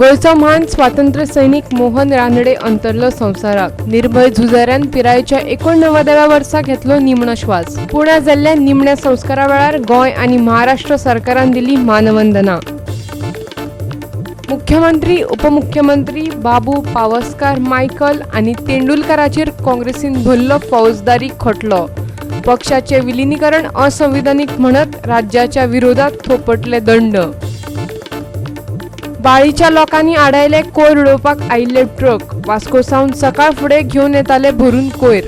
गोंयचो म्हान स्वातंत्र्य सैनिक मोहन रानडे अंतरलो संवसाराक. निर्भय झुजाऱ्यान पिरायेच्या 89व्या वर्सा घेतलो निमणो श्वास. पुण्या जाल्ल्या निमण्या संस्कारा वेळार गोंय आनी महाराष्ट्र सरकारान दिली मानवंदना. मुख्यमंत्री, उपमुख्यमंत्री बाबू पावसकार, मायकल आनी तेंडुलकाराचेर काँग्रेसीन भरलो फौजदारी खटलो. पक्षाचे विलिनीकरण असंविधानिक म्हणत राज्याच्या विरोधात थोपटले दंड. बाळीच्या लोकांनी आडायले कोयर उडोवपाक आयिल्ले ट्रक. वास्को सावन सकाळ फुडें घेवन येताले भरून कोयर.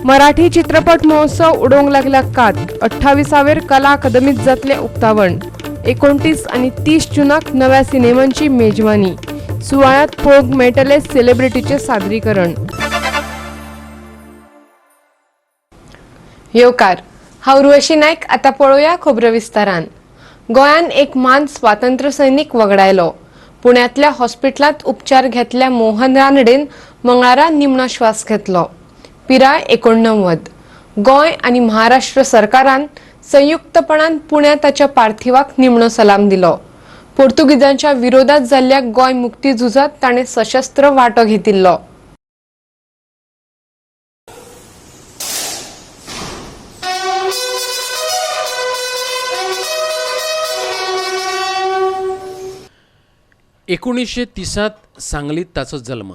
मराठी चित्रपट महोत्सव उडोवंक लागल्या कात. 28वेर कला अकादमीत जातलें उक्तावण. 29 आनी 30 जूनाक नव्या सिनेमांची मेजवानी. सुवाळ्यांत पळोवंक मेळटलें सेलिब्रिटीचें सादरीकरण. येवकार, हांव उर्वशी नायक. आतां पळोवया खबरो विस्तारान. गोंयान एक म्हान स्वातंत्र्य सैनिक वगडायलो. पुण्यांतल्या हॉस्पिटलांत उपचार घेतल्या मोहन रानडेन मंगळारा निमणो श्वास घेतलो. पिराय 89. गोंय आनी महाराष्ट्र सरकारान संयुक्तपणान पुण्यात ताच्या पार्थिवाक निमणो सलाम दिलो. पोर्तुगीजांच्या विरोधात जाल्ल्या गोंय मुक्ती झुजात ताणें सशस्त्र वांटो घेतिल्लो. 1930 सांगलीत ताचो जल्म.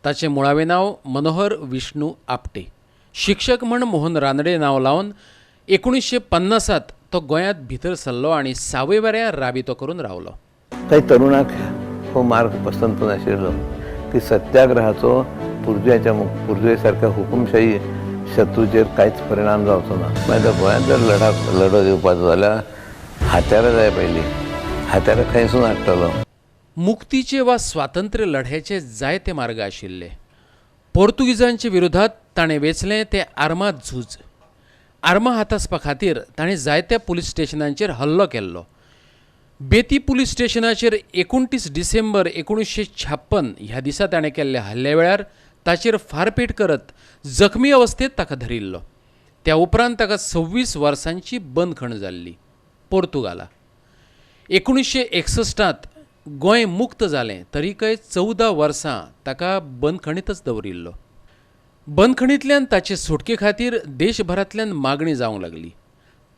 ताचें मुळावें नांव मनोहर विष्णू आपटे. शिक्षक म्हण मोहन रानडे नांव लावन 1950 तो गोंयांत भितर सरलो आनी सावयवेऱ्यां राबितो करून रावलो. काही तरुणाक हो मार्ग पसंत नाशिल्लो की सत्याग्रहाचो पुर्तुगेजाच्या पुर्तुगेज सारक्या हुकुमशाही शत्रूचेर कांयच परिणाम जावचो ना. मागीर गोंयांत जर लढो दिवपाचो जाल्यार हात्यारां जाय पयलीं. हात्यारां खंयसून हाडटलो? मुक्तीचे वा स्वातंत्र्य लढ्याचे जायते मार्ग आशिल्ले. पोर्तुगीजांचे विरोधात ताणें वेंचलें तें आर्माद झूज. आर्मां हातासपा खातीर ताणें जायत्या पुलीस स्टेशनांचेर हल्लो केल्लो. बेती पुलीस स्टेशनाचेर 29 डिसेंबर 1956 ह्या दिसा ताणें केल्ल्या हल्ल्या वेळार ताचेर फारपेट करत जखमी अवस्थेंत ताका धरिल्लो. त्या उपरांत ताका 26 वर्सांची बंदखण जाल्ली पोर्तुगाला. 1961 गोंय मुक्त जालें तरीकय 14 वर्सां ताका बंदखणींतच दवरिल्लो. बंदखणींतल्यान ताचे सुटके खातीर देशभरांतल्यान मागणी जावंक लागली.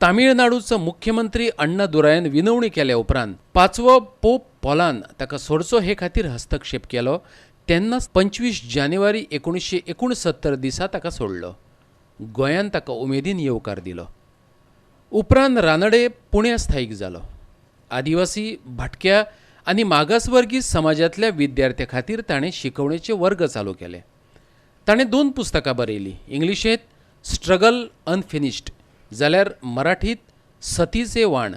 तामिळनाडूचो मुख्यमंत्री अण्णादुरायन विनवणी केल्या उपरांत 5वो पोप पॉलान ताका सोडचो हे खातीर हस्तक्षेप केलो. तेन्नाच 25 जानेवारी 1969 दिसा ताका सोडलो. गोंयान ताका उमेदीन येवकार दिलो. उपरांत रानडे पुण्या स्थायीक जालो. आदिवासी, भटक्या आनी मागासवर्गीय समाजांतल्या विद्यार्थ्यां खातीर ताणें शिकवणेचे वर्ग चालू केले. ताणें 2 पुस्तकां बरयलीं. इंग्लिशेंत स्ट्रगल अनफिनिश्ड जाल्यार मराठीत सतीचे वाण.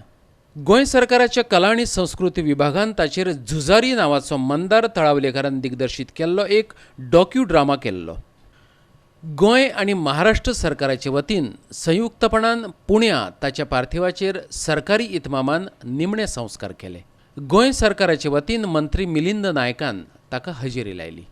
गोंय सरकाराच्या कला आनी संस्कृती विभागान ताचेर झुजारी नांवाचो मंदार तळावलेकारान दिग्दर्शीत केल्लो एक डॉक्यू ड्रामा केल्लो. गोंय आनी महाराष्ट्र सरकाराचे वतीन संयुक्तपणान पुण्या ताच्या पार्थिवाचेर सरकारी इतमामान निमणे संस्कार केले. गोंय सरकाराचे वतीन मंत्री मिलिंद नायकान ताका हजेरी लायली.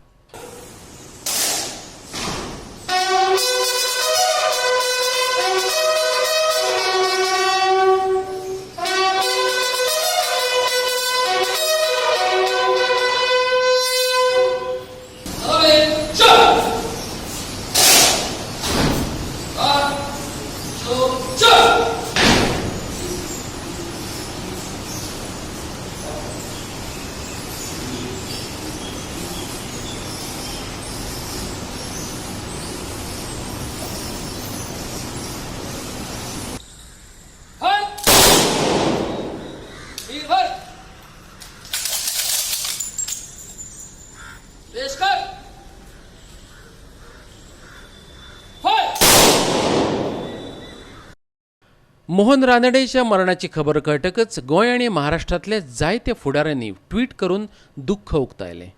मोहन रानडेच्या मरणाची खबर कळटकच गोंय आनी महाराष्ट्रांतले जायते फुडाऱ्यांनी ट्वीट करून दुख्ख उक्तायलें.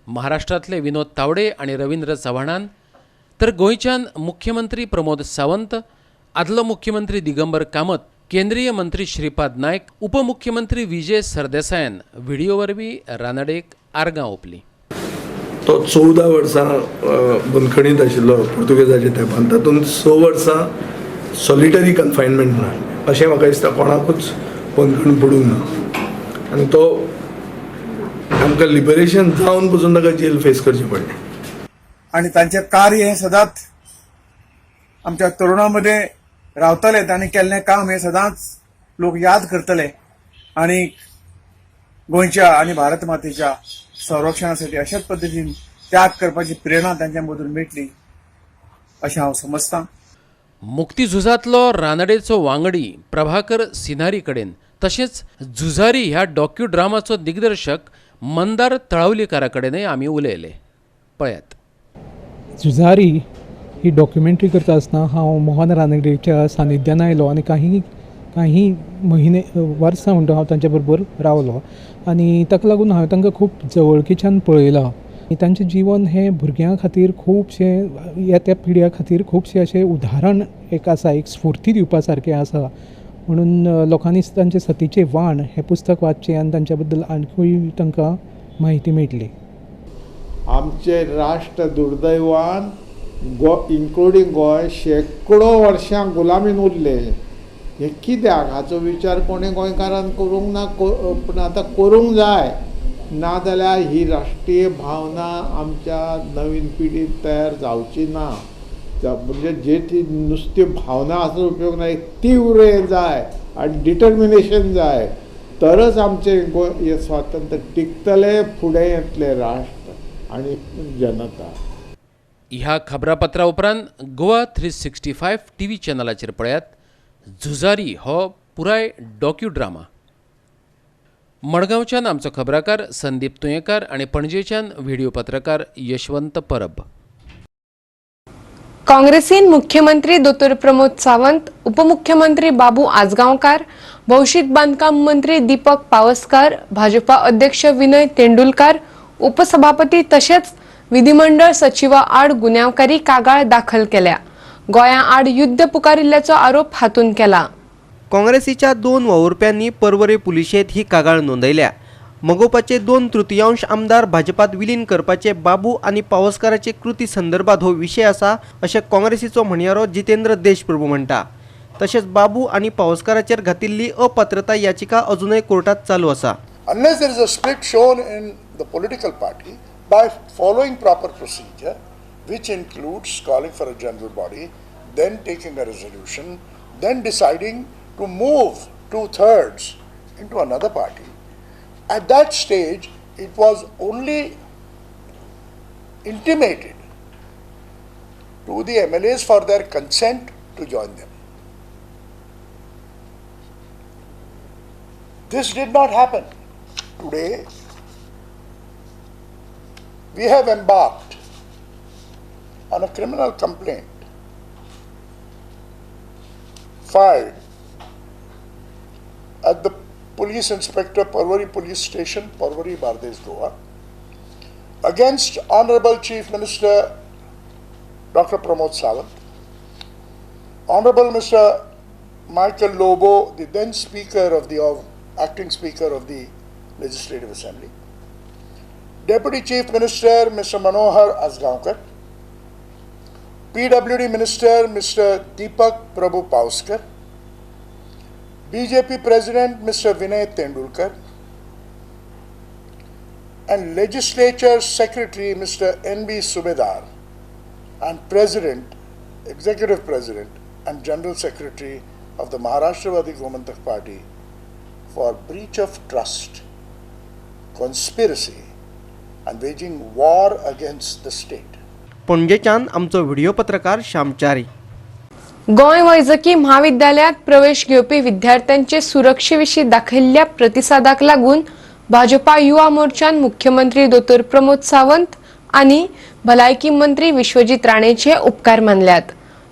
महाराष्ट्रांतले विनोद तावडे आनी रवींद्र चव्हाणान, तर गोंयच्यान मुख्यमंत्री प्रमोद सावंत, आदलो मुख्यमंत्री दिगंबर कामत, केंद्रीय मंत्री श्रीपाद नायक, उपमुख्यमंत्री विजय सरदेसायान व्हिडिओ वरवीं रानडेक आर्गां ओंपलीं. तो 14 वर्सां बंदखणींत आशिल्लो पुर्तुगेजाच्या तेंपान. तातूंत 6 वर्सां सॉलिटरी कन्फायनमेंट ना अशें म्हाका दिसता कोणाकूच बंदखण पडूंक ना. आनी तो आमकां लिबरेशन जावन पसून ताका जेल फेस करचें पडलें. आनी तांचें कार्य हें सदांच आमच्या तरुणां मदें रावतलें. तांणी केल्लें काम हें सदांच लोक याद करतले आनी गोंयच्या आनी भारत मातेच्या संरक्षणासाठी अशाच पद्दतीन त्याग करपाची प्रेरणा तांच्या मदून मेळटली अशें हांव समजतां. मुक्तीझुजांतलो रानडेचो वांगडी प्रभाकर सिनारी कडेन तशेंच झुजारी ह्या डॉक्युड्रामाचो दिग्दर्शक मंदार तळावलीकारा कडेनय आमी उलयले. पळयात. झुजारी ही डॉक्युमेंट्री करता आसतना हांव मोहन रानडेच्या सानिध्यान आयलो आनी काही काही म्हयने वर्सां म्हणटा हांव तांच्या बरोबर रावलो आनी ताका लागून हांवें तांकां खूब जवळकीच्यान पळयलां. तांचें जीवन हें भुरग्यां खातीर खुबशें, येत्या पिढ्या खातीर खुबशें अशें उदाहरण एक आसा, एक स्फुर्ती दिवपा सारकें आसा. म्हणून लोकांनी तांचें सतीचें वाण हें पुस्तक वाचचें आनी तांच्या बद्दल आणकूय तांकां म्हायती मेळटली. आमचें राष्ट्र दुर्दैवान इन्क्लुडींग गोंय शेकडो वर्सां गुलामीन उरलें. हें कित्याक हाचो विचार कोणें गोंयकारान करूंक ना, पूण आतां करूंक जाय. नाजाल्यार ही राष्ट्रीय भावना आमच्या नवीन पिढीत तयार जावची ना. म्हणजे जे ती नुस्ती भावना आसून उपयोग ना, एक तीव्र हें जाय आनी डिटर्मिनेशन जाय, तरच आमचें गोंय हें स्वातंत्र्य टिकतलें, फुडें येतलें राष्ट्र आनी जनता. ह्या खबरापत्रा उपरांत गोवा 365 टीव्ही चॅनलाचेर पळयात झुजारी हो पुराय डॉक्युड्रामा. मडगांवच्यान आमचो खबराकार संदीप तुयेंकार आनी पणजेच्यान व्हिडिओ पत्रकार यशवंत परब. काँग्रेसीन मुख्यमंत्री दोतोर प्रमोद सावंत, उपमुख्यमंत्री बाबू आजगांवकार, भौशीक बांदकाम मंत्री दीपक पावसकार, भाजपा अध्यक्ष विनय तेंडुलकार, उपसभापती तशेंच विधिमंडळ सचिवा आड गुन्यांवकारी कागाळ दाखल केल्या. गोंया आड युद्ध पुकारिल्ल्याचो आरोप हातून केला. काँग्रेसीच्या 2 वावुरप्यांनी पर्वरे पुलिशेंत ही कागाळ नोंदयल्या. मगोपाचे 2/3 आमदार भाजपात विलीन करपाचे बाबू आनी पावसकाराचे कृती संदर्भात हो विशय आसा अशें काँग्रेसीचो म्हणयारो जितेंद्र देशप्रभू म्हणटा. तशेंच बाबू आनी पावसकाराचेर घातिल्ली अपात्रता याचिका अजूनय कोर्टात चालू आसा. Unless there is a split shown in the political party by following proper procedure, which includes calling for a general body, then taking a resolution, then deciding to move 2/3 into another party. At that stage, it was only intimated to the MLAs for their consent to join them. This did not happen. Today, we have embarked on a criminal complaint filed at the Police Inspector, Porvorim Police Station, Porvorim, Bardez, Goa, against Honorable Chief Minister Dr. Pramod Sawant, Honorable Mr. Michael Lobo, the then Speaker of the Acting Speaker of the Legislative Assembly, Deputy Chief Minister Mr. Manohar Azgaonkar, PWD Minister Mr. Deepak Prabhu Pauskar, BJP President Mr. Vinay Tendulkar, and Legislature Secretary Mr. N.B. Subedar, and President, Executive President and General Secretary of the Maharashtrawadi Gomantak Party for breach of trust, conspiracy and waging war against the state. पणजेच्यान आमचो video पत्रकार श्यामचारी. गोंय वैजकी म्हाविद्यालयात प्रवेश घेवपी विद्यार्थ्यांचे सुरक्षेविशीं दाखयल्ल्या प्रतिसादाक लागून भाजपा युवा मोर्चान मुख्यमंत्री दोतोर प्रमोद सावंत आनी भलायकी मंत्री विश्वजीत राणेचे उपकार मानल्यात.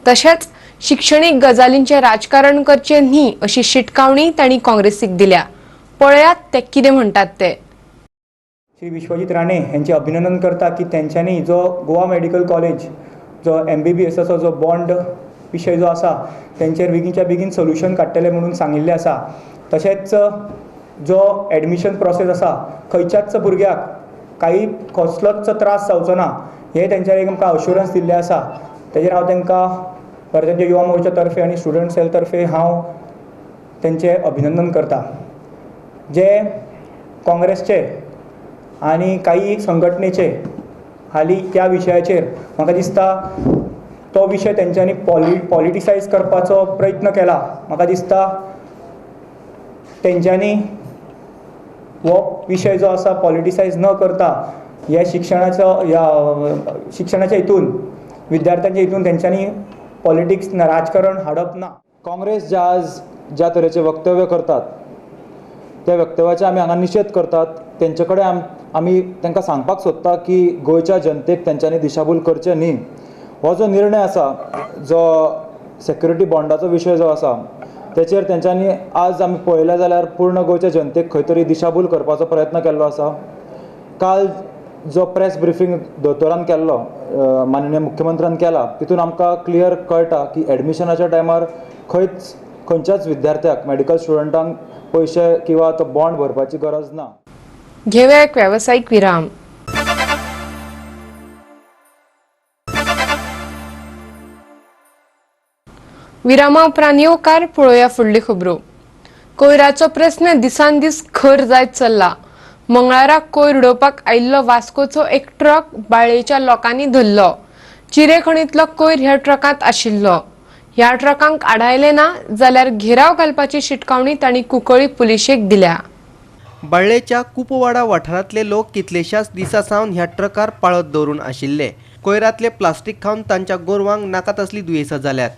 तशेंच शिक्षणीक गजालींचें राजकारण करचें न्ही अशी शिटकावणी तांणी काँग्रेसीक दिल्या. पळयात ते कितें म्हणटात ते. श्री विश्वजीत राणे यांचे अभिनंदन करता की त्यांच्यानी जो गोवा मेडिकल कॉलेज जो MBBSाचो जो बॉन्ड विशय जो आसा तेंचेर बेगीनच्या बेगीन सोल्युशन काडटले म्हणून सांगिल्लें आसा. तशेंच जो एडमिशन प्रोसेस आसा खंयच्याच भुरग्याक काही कसलोच त्रास जावचो ना हे तेंच्यानी आमकां अश्युरन्स दिल्लें आसा. तेजेर हांव तांकां भारतीय युवा मोर्चा तर्फे आनी स्टुडंट सेल तर्फे हांव तेंचें अभिनंदन करता. जे काँग्रेसचे आनी काही संघटनेचे हाली त्या विशयाचेर म्हाका दिसता तो विशय तेंच्यांनी पॉलिटिसायज करपाचो प्रयत्न केला. म्हाका दिसता तेंच्यांनी हो विशय जो आसा पॉलिटिसायज न करता ह्या शिक्षणाचो ह्या शिक्षणाच्या हितून विद्यार्थ्यांच्या हितून तेंच्यांनी पॉलिटिक्स राजकारण हाडप ना. काँग्रेस ज्या आज ज्या तरेचे वक्तव्य करतात त्या वक्तव्याचे आमी हांगा निशेध करतात. तेंचे कडेन आमी तांकां सांगपाक सोदता की गोंयच्या जनतेक तेंच्यांनी दिशाभूल करचें न्ही. हो जो निर्णय आसा, जो सेक्युरिटी बॉन्डाचो विशय जो आसा तेचेर तेंच्यांनी आज आमी पळयलें जाल्यार पूर्ण गोंयच्या जनतेक खंय तरी दिशाभूल करपाचो प्रयत्न केल्लो आसा. काल जो प्रेस ब्रिफींग दोतोरान केल्लो, माननीय मुख्यमंत्र्यान केला, तितून आमकां क्लियर कळटा की एडमिशनाच्या टायमार खंयच खंयच्याच विद्यार्थ्याक मेडिकल स्टुडंटांक पयशे किंवा तो बॉन्ड भरपाची गरज ना. घेवया एक व्यावसायिक विराम. विरामा उपरांत येवकार पळोवया फुडली खबरो. कोयराचो प्रस्न दिसान दीस खर जायत चल्ला. मंगळाराक कोयर उडोवपाक आयिल्लो वास्कोचो एक ट्रक बाळेच्या लोकांनी धरलो. चिरेखणींतलो कोयर ह्या ट्रकांत आशिल्लो. ह्या ट्रकांक आडायले ना जाल्यार घेराव घालपाची शिटकावणी तांणी कुंकळी पुलिशेक दिल्या. बाळ्ळेच्या कुपवाडा वाठारांतले लोक कितलेशाच दिसां सावन ह्या ट्रकार पाळत दवरून आशिल्ले. कोयरांतले प्लास्टीक खावन तांच्या गोरवांक नाका तसलीं दुयेंसां जाल्यात.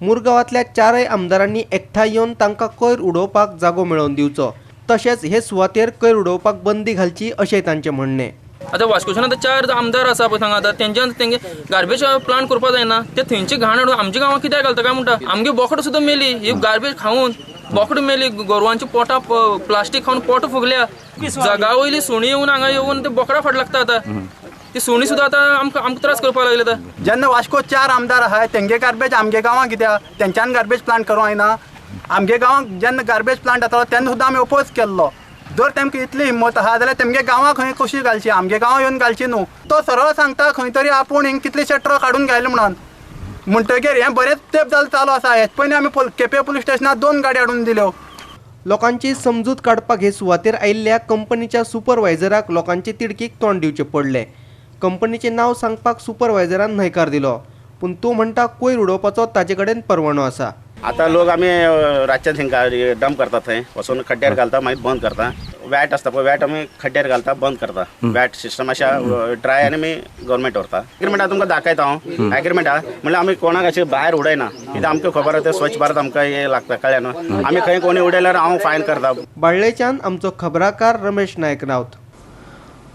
मुरगांवांतल्या चारय आमदारांनी एकठांय येवन तांकां कोयर उडोवपाक जागो मेळोवन दिवचो, तशेंच हे सुवातेर कोयर उडोवपाक बंदी घालची अशें तांचें म्हणणें. आतां वास्कोच्यान आतां चार आमदार आसा पळय हांगा, आतां तेंच्यान तेंगे गार्बेज प्लांट करपाक जायना, ते थंयची घाण हाडून आमच्या गांवांत कित्याक घालता काय म्हणटा. आमगे बोकडां सुद्दां मेली ही गार्बेज खावन, बोकडां मेली, गोरवांची पोटां प्लास्टीक खावन पोट फुगल्या. जगा वयली सुणी येवन हांगा येवन ते बोकडां फाट लागता. आतां ती सुणी सुद्दां आतां आमकां आमकां त्रास करपाक लागले. आतां जेन्ना वास्को चार आमदार आहाय तेंगे गार्बेज आमगे गांवांत कित्याक, तेंच्यान गार्बेज प्लांट करूंक जायना. आमगे गांवांत जेन्ना गार्बेज प्लांट जातालो तेन्ना सुद्दां आमी ओपोज केल्लो. जर तेमकां इतली हिम्मत आहा जाल्यार तेमगे गांवांत खंय कशी घालची, आमगे गांवांत येवन घालची न्हू. तो सरळ सांगता खंय तरी आपूण हिंग कितलेशे ट्रक हाडून घायले म्हणून. म्हणटगीर हें बरेंच तेंप जालें चालू आसा. हेच पयलीं आमी केपें पुलीस स्टेशनार 2 गाडी हाडून दिल्यो. लोकांची समजूत काडपाक हे सुवातेर आयिल्ल्या कंपनीच्या सुपरवायझराक लोकांचे तिडकीक तोंड दिवचें पडलें. कंपनीचें नांव सांगपाक सुपरवायझरान न्हयकार दिलो, पूण तो म्हणटा कोयर उडोवपाचो ताचे कडेन परवानो आसा. आतां लोक आमी रातचे थंय डंप करता, थंय वचून खड्ड्यार घालता, मागीर बंद करता. वॅट आसता पळय, वॅट आमी खड्ड्यार घालता, बंद करता. वॅट सिस्टम अशा ड्राय आनी आमी गव्हर्मेंट व्हरता. एग्रीमेंट तुमकां दाखयता हांव, एग्रीमेंट आहा म्हणल्यार आमी कोणाक अशें भायर उडयना. कित्याक आमकां खबर आसा ते स्वच्छ भारत आमकां हें लागता, कळ्ळें न्हू. आमी खंय कोणी उडयल्यार हांव फायन करता. बाळ्ळेच्यान आमचो खबराकार रमेश नायक रावत.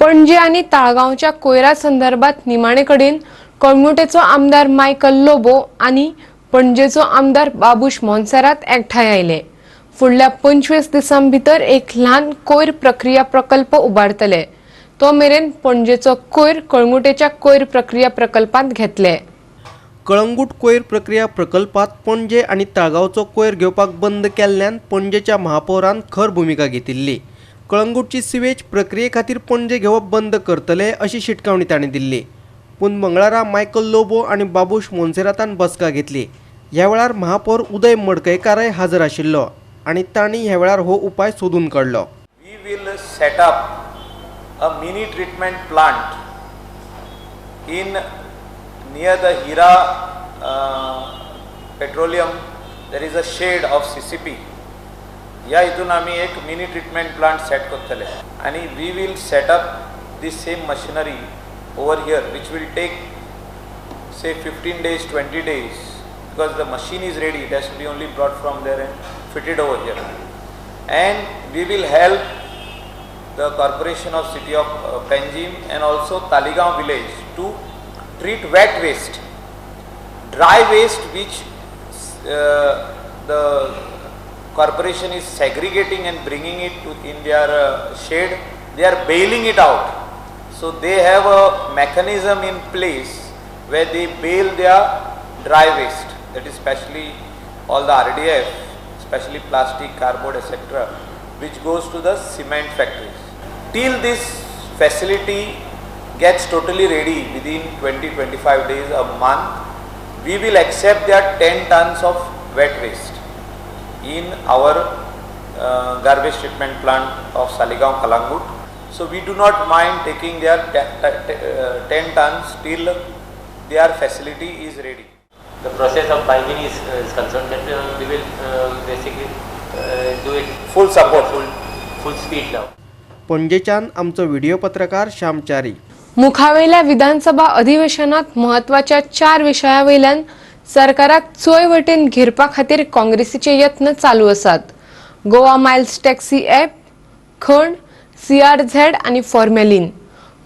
पणजे आनी ताळगांवच्या कोयरा संदर्भात निमाणे कडेन कळंगुटेचो आमदार मायकल लोबो आनी पणजेचो आमदार बाबूश मोन्सेरात एकठांय आयले. फुडल्या 25 दिसां भितर एक ल्हान कोयर प्रक्रिया प्रकल्प उबारतले. तो मेरेन पणजेचो कोयर कळंगुटेच्या कोयर प्रक्रिया प्रकल्पांत घेतले. कळंगूट कोयर प्रक्रिया प्रकल्पात पणजे आनी ताळगांवचो कोयर घेवपाक बंद केल्ल्यान पणजेच्या महापौरान खर भुमिका घेतिल्ली. कळंगूटची सिवेज प्रक्रिये खातीर पणजे घेवप बंद करतले अशी शिटकावणी ताणें दिल्ली. पूण मंगळारा मायकल लोबो आनी बाबूश मोन्सेरातान बसका घेतली. ह्या वेळार महापौर उदय मडकयकारय हजर आशिल्लो आनी तांणी ह्या वेळार हो उपाय सोदून काडलो. We will set up a mini treatment plant in near the Hira petroleum. There is a shed of CCP. ह्या हितून आमी एक मिनी ट्रिटमेंट प्लांट सेट करतले आनी we will set up this same machinery over here which will take say 15 days 20 days because the machine is ready, it has to be only brought from there and fitted over here. And we will help the corporation of city of Panjim and also Taligaon village to treat wet waste, dry waste which the corporation is segregating and bringing it to in their shed, they are bailing it out. So they have a mechanism in place where they bail their dry waste, that is especially all the RDF, especially plastic, cardboard, etc., which goes to the cement factories. Till this facility gets totally ready within 20-25 days, a month, we will accept their 10 tons of wet waste in our garbage treatment plant of Saligao Calangute. So we do not mind taking their 10 tons till their facility is ready. The process of buying is concerned that we will basically do it full support, full speed now. पणजेच्यान आमचो video पत्रकार श्याम च्यारी. मुखावेल्या विधानसभा अधिवेशनात म्हत्वाच्या 4 विशयावयल्यान सरकाराक चोय वटेन घेरपा खातीर काँग्रेसीचे यत्न चालू आसात. गोवा मायल्स टॅक्सी ॲप, खण, CRZ आनी फॉर्मेलीन.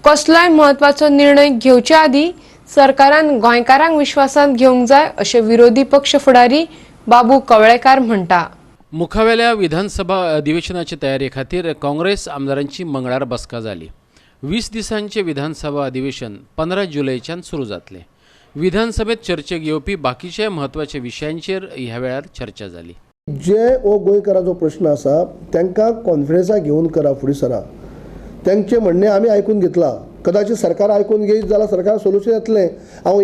कसलोय म्हत्वाचो निर्णय घेवचे आदीं सरकारान गोंयकारांक विश्वासांत घेवंक जाय अशें विरोधी पक्ष फुडारी बाबू कवळेकार म्हणटा. मुखावेल्या विधानसभा अधिवेशनाचे तयारी खातीर काँग्रेस आमदारांची मंगळार बसका जाली. 20 दिसांचे विधानसभा अधिवेशन 15 जुलयच्यान सुरू जातलें. विधानसभेत चर्चेक येवपी बाकीच्या म्हत्वाच्या विशयांचेर ह्या वेळार चर्चा जाली. जे हो गोंयकाराचो प्रश्न आसा तांकां कॉन्फिडन्सा घेवन करा फुडें सरा. तांचें म्हणणें आमी आयकून घेतलां. कदाचित सरकार आयकून घेयत जाल्यार सरकार सोल्युशन येतलें. हांव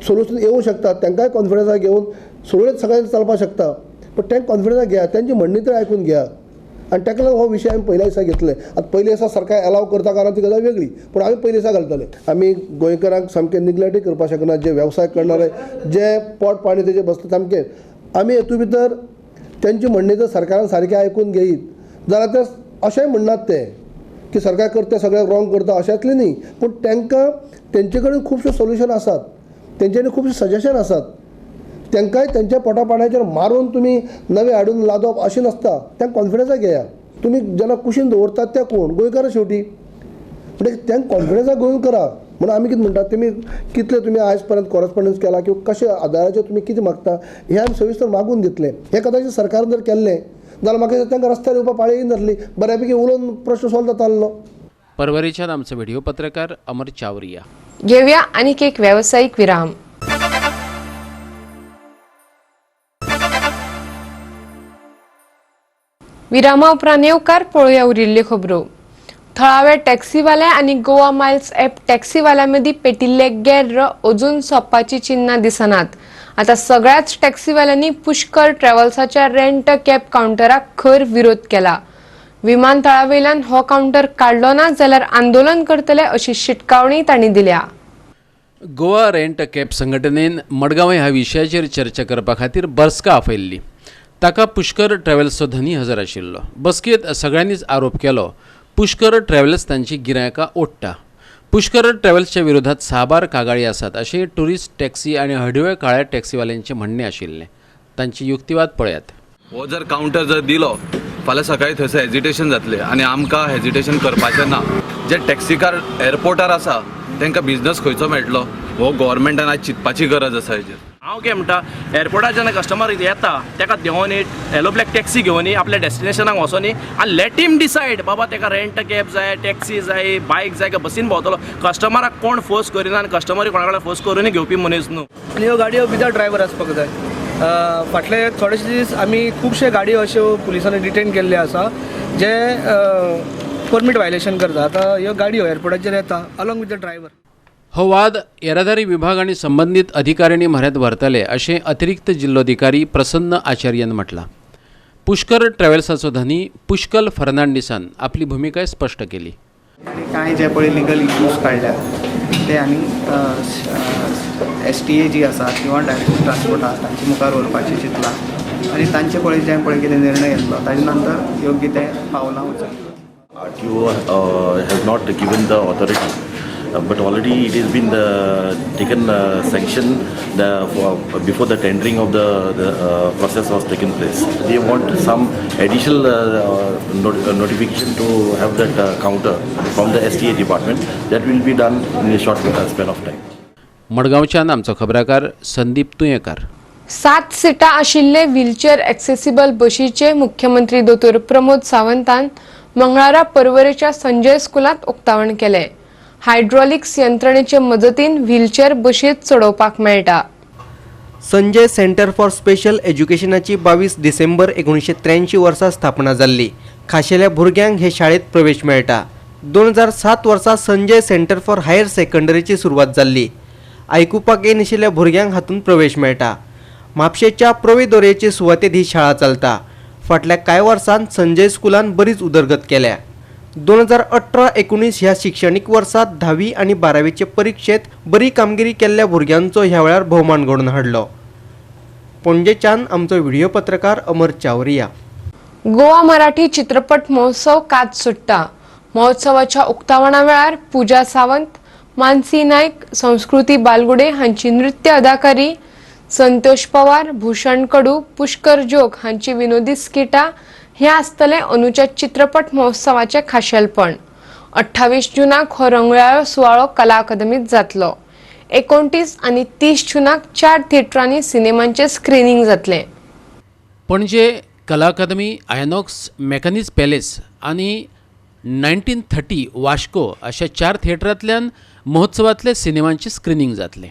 सोल्युशन येवंक शकता. तांकांय कॉन्फिडन्सा घेवन सुरळीत सगळें चलपाक शकता. पण तांकां कॉन्फिडन्सा घेया, तांची म्हणणी तरी आयकून घेया. आनी ताका लागून हो विशय आमी पयल्या दिसा घेतले. आतां पयल्या दिसा सरकार एलाव करता कारण ती गजाल वेगळी, पूण आमी पयल्या दिसा घालतले. आमी गोंयकारांक सामकें निग्लेक्टूय करपाक शकना. जे वेवसाय करणारे, जे पोट पाणी तेजे बसता सामकें आमी हेतू भितर तांची म्हणणी जर सरकारान सारकें आयकून घेयत जाल्यार ते अशेंय म्हणनात ते की सरकार करता सगळें रॉंग करता अशेंतलें न्ही, पूण तांकां तेंचे कडेन खुबशे सोल्युशन आसात, तेंचे कडेन खुबशे सजेशन आसात. तांकांय तेंच्या पोटा पाण्याचेर मारून तुमी नवे हाडून लादप अशें नासता. तांकां कॉन्फिडन्सा घेया. तुमी जेन्ना कुशीन दवरतात ते कोण गोंयकार शेवटी, म्हणजे तांकां कॉन्फिडन्सा घेवन करा. म्हणून आमी कितें म्हणटात, तुमी कितले तुमी आयज पर्यंत कॉरस्पोंडन्स केला किंवा कशे आदाराचेर तुमी कितें मागता हें आमी सविस्तर मागून घेतलें. हें कदाचित सरकारान जर केल्लें जाल्यार म्हाका तांकां रस्त्यार येवपा पाळी येनासली, बऱ्यापैकी उलोवन प्रश्न सॉल्व जाता आसलो. परवरीच्यान आमचो व्हिडिओ पत्रकार अमर चावरिया. घेवया आनीक एक वेवसायीक विराम. विरामा उपरांत येवकार पळोवया उरिल्ल्यो खबरो. थळावे टॅक्सीवाले आनी गोवा मायल्स ॲप टॅक्सीवाल्या मदीं पेटिल्ले गैर अजून सोंपपाची चिन्नां दिसनात. आतां सगळ्याच टॅक्सीवाल्यांनी पुष्कर ट्रॅव्हल्साच्या रेंट कॅब कावंटराक खर विरोध केला. विमानतळावेल्यान हो कावंटर काडलो ना जाल्यार आंदोलन करतले अशी शिटकावणी तांणी दिल्या. गोवा रेंट कॅब संघटनेन मडगांव ह्या विशयाचेर चर्चा करपा खातीर बसका आपयल्ली. ताका पुष्कर ट्रॅव्हल्सचो धनी हजर आशिल्लो. बसकेंत सगळ्यांनीच आरोप केलो पुष्कर ट्रॅव्हल्स तांची गिरायकां ओडटा. पुष्कर ट्रॅव्हल्सच्या विरोधात साबार कागाळी आसात अशें ट्युरिस्ट टॅक्सी आनी हडवे काळ्या टॅक्सीवाल्यांचें म्हणणें आशिल्लें. तांची युक्तिवाद पळयात. हो जर कावंटर जर दिलो फाल्यां सकाळीं थंयसर हेजिटेशन जातलें आनी आमकां हेजिटेशन करपाचें ना. जे टॅक्सीकार एअरपोर्टार आसा तांकां बिजनस खंयचो मेळटलो हो गोवोरमेंटान आयज चिंतपाची गरज आसा हेजेर. हांव कितें म्हणटा, एअरपोर्टार जेन्ना कस्टमर येता ताका देंवोनी येलो ब्लॅक टॅक्सी घेवनी आपल्या डेस्टिनेशनाक वचोनी आनी let him decide बाबा ताका रेंट कॅब जाय, टॅक्सी जाय, बायक जाय काय बसीन भोंवतलो. कस्टमराक कोण फोर्स करिना आनी कस्टमर कोणा कडेन फोर्स करूनय घेवपी मनीस न्हू. आनी ह्यो गाडयो विदाउट ड्रायवर आसपाक जाय. फाटले थोडेशे दीस आमी खुबशे गाडयो अश्यो पुलिसांनी डिटेन केल्ले आसा जे परमीट वायलेशन करता. आतां ह्यो गाडयो एअरपोर्टाचेर येता अलॉंग विथ the driver. हो वाद येरादारी विभाग आनी संबंदीत अधिकाऱ्यांनी म्हऱ्यांत व्हरतले अशें अतिरिक्त जिल्लोधिकारी प्रसन्न आचार्यान म्हटलां. पुष्कर ट्रॅव्हल्साचो धनी पुष्कल फर्नांडिसान आपली भुमिकाय स्पश्ट केली. कांय जे पळय लिगल इश्यूज काडल्यात ते आमी STA जी आसा किंवा डायरेक्ट ट्रान्सपोर्ट आसा तांचे मुखार व्हरपाचें चिंतलां आनी तांचे पळय जें पळय कितें निर्णय येतलो ताजे नंतर योग्य ते पावलां उचलतले. RTO has not given the authority, but already it has been taken sanction before the tendering of the process was taken place. They want some additional notification to have that counter from the STA department. That will be done in a short span of time. मडगांवच्यान आमचो खबराकार संदीप तुयेंकार. 7 सिटां आशिल्ले wheelchair accessible बशीचे मुख्यमंत्री दोतोर प्रमोद सावंतान मंगळारा परवरेच्या संजय स्कुलांत उक्तावण केलें. हायड्रॉलिक्स यंत्रणेचे मजतीन व्हीलचेअर बशींत चडोवपाक मेळटा. संजय सेंटर फॉर स्पेशल एज्युकेशनाची 22 डिसेंबर 1983 वर्सा स्थापना जाल्ली. खाशेल्या भुरग्यांक हे शाळेत प्रवेश मेळटा. 2007 वर्सा संजय सेंटर फॉर हायर सेकंडरीची सुरवात जाल्ली. आयकुपाक येनाशिल्ल्या भुरग्यांक हातूंत प्रवेश मेळटा. म्हापशेच्या प्रवेदोरेचे सुवातेत ही शाळा चलता. फाटल्या कांय वर्सांत संजय स्कुलान बरीच उदरगत केल्या. 2018-19 ह्या शिक्षणीक वर्सात 10वी आनी 12वीचे परिक्षेत बरी कामगिरी केल्ल्या भुरग्यांचो ह्या वेळार भोवमान घडोवन हाडलो. पणजेच्यान आमचो व्हिडिओ पत्रकार अमर चावरिया. गोवा मराठी चित्रपट महोत्सव कात सुट्टा. महोत्सवाच्या उक्तावणा वेळार पूजा सावंत, मानसी नायक, संस्कृती बालगुडे हांची नृत्य अदाकारी, संतोष पवार, भूषण कडू, पुष्कर जोग हांची विनोदी स्किटा हे आसतले अनुच्या चित्रपट महोत्सवाचे खाशेलपण. 28 जूनाक हो रंगयाळो सुवाळो कला अकादमीत जातलो. 29 आनी 30 जूनाक 4 थिएटरांनी सिनेमांचे स्क्रिनींग जातले. पणजे कला अकादमी, आयनॉक्स, मेकॅनिज पॅलेस आनी 1930 वास्को अशा 4 थिएटरांतल्यान महोत्सवांतले सिनेमांचे स्क्रिनींग जातले.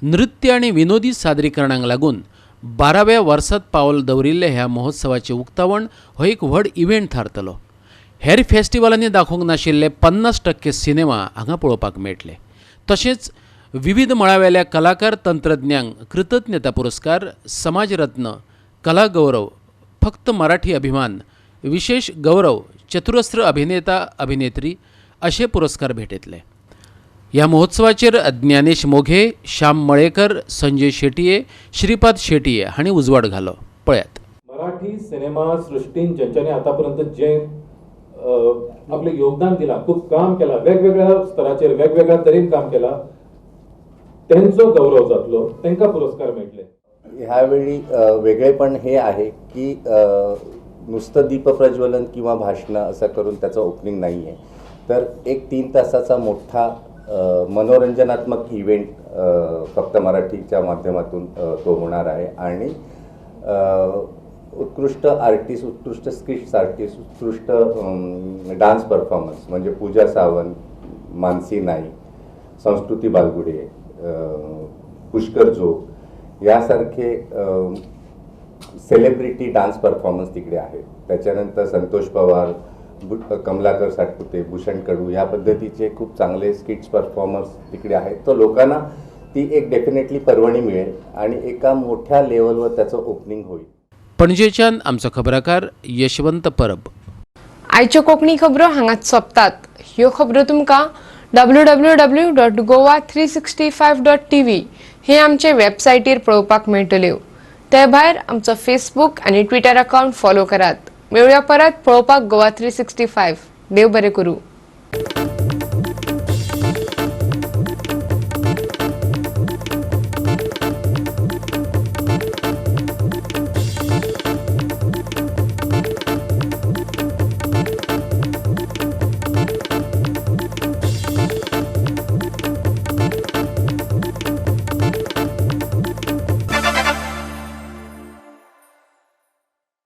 नृत्य आनी विनोदी सादरीकरणांक लागून 12व्या वर्सात पावल दवरिल्ले ह्या महोत्सवाचें उक्तावण हो एक व्हड इव्हेंट थारतलो. हेर फेस्टिवलांनी दाखोवंक नाशिल्ले 50% सिनेमा हांगा पळोवपाक मेळटले. तशेंच विविध मळावेल्या कलाकार तंत्रज्ञांक कृतज्ञता पुरस्कार, समाजरत्न, कला गौरव, फक्त मराठी अभिमान, विशेष गौरव, चतुरस्र अभिनेता अभिनेत्री असे पुरस्कार भेटयतले. ह्या महोत्सवाचेर ज्ञानेश मोघे, श्याम मळेकर, संजय शेटये, श्रीपाद शेटये हांणी उजवाड घालो. पळयात. मराठी सिनेमा सृष्टीन ज्यांच्यानी आतापर्यंत जे आपले योगदान दिला, खूप काम केला, वेगवेगळ्या स्तराचेर वेगवेगळ्या तरेन काम केला, त्यांचो गौरव जातलो, तांकां पुरस्कार मेळटले. ह्यावेळी वेगळेपण हे आहे की नुसतं दीपप्रज्वलन किंवा भाषणं असं करून त्याचं ओपनिंग नाही आहे, तर एक 3 तासाचा मोठा मनोरंजनात्मक इव्हेंट फक्त मराठीच्या माध्यमातून तो होणार आहे. आणि उत्कृष्ट आर्टिस्ट, उत्कृष्ट स्किट्स आर्टिस्ट, उत्कृष्ट डान्स परफॉर्मन्स म्हणजे पूजा सावंत, मानसी नाईक, संस्कृती बालगुडे, पुष्कर जोग यासारखे सेलिब्रिटी डान्स परफॉर्मन्स तिकडे आहेत. त्याच्यानंतर संतोष पवार, कमलाकर सातपुते, भूषण कडू या पद्धतीचे खूप चांगले स्किट्स परफॉर्मर्स तिकडे आहेत. तर लोकांना ती एक डेफिनेटली पर्वणी मिळेल आणि एका मोठ्या लेवलवर त्याचं ओपनिंग होईल. पणजेच्यान आमचो खबराकार यशवंत परब. आयच्यो कोंकणी खबरो हांगाच सोंपतात. ह्यो खबरो तुमकां www.goa365.tv हे आमचे वेबसायटीर पळोवपाक मेळटल्यो. ते भायर आमचो फेसबूक आनी ट्विटर अकावंट फॉलो करात. मेळुया परत पळोवपाक गोवा 365. देव बरें करूं.